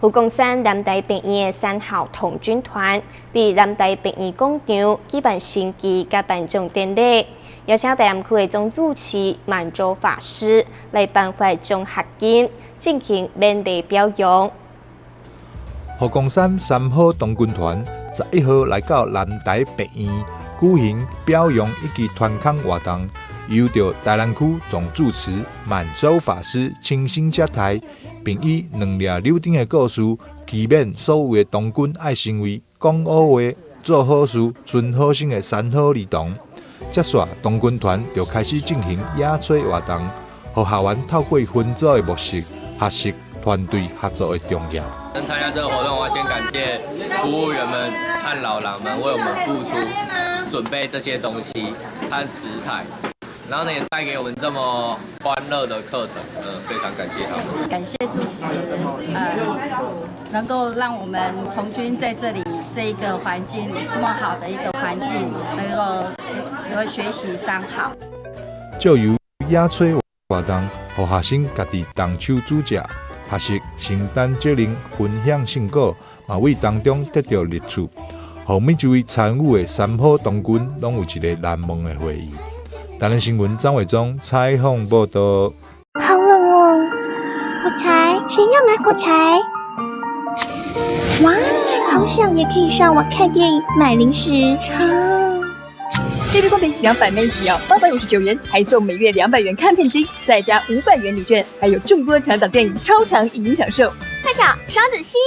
佛光山南台病院的三好童軍團，佇南台病院廣場舉辦升旗佮頒獎典禮，邀請台南區的總住持滿洲法師來頒發獎學金，進行勉勵表揚。佛光山三好童軍團11號來到南台病院舉行表揚以及團康活動，由著台南區總住持滿洲法師親身接待，並以兩粒柳丁的故事，期勉所有的童軍愛成為講好話、做好事、存好心的三好兒童。接續童軍團就開始進行野炊活動，予學員透過分組的模式學習團隊合作的重要。能參加這個活動，我要先感謝服務員們和老人們為我們付出，準備這些東西和食材，然後呢也帶給我們這麼歡樂的課程，非常感謝他們。感謝住持，能夠讓我們童軍在這裡這一個環境這麼好的一個環境，能夠學習三好。就由野炊活動，予學生家己動手煮食，學習承擔責任、分享成果，嘛為當中得著樂趣。予每一位參與的三好童軍，攏有一個難忘的回憶。台南新聞張偉忠採訪報道。好冷哦，火柴，誰要買火柴？哇，好想也可以上網看電影、買零食。啊！ BB 光頻200 M 只要859元，還送每月200元看片金，再加500元禮券，還有眾多強檔電影超長影音享受。快找雙子星。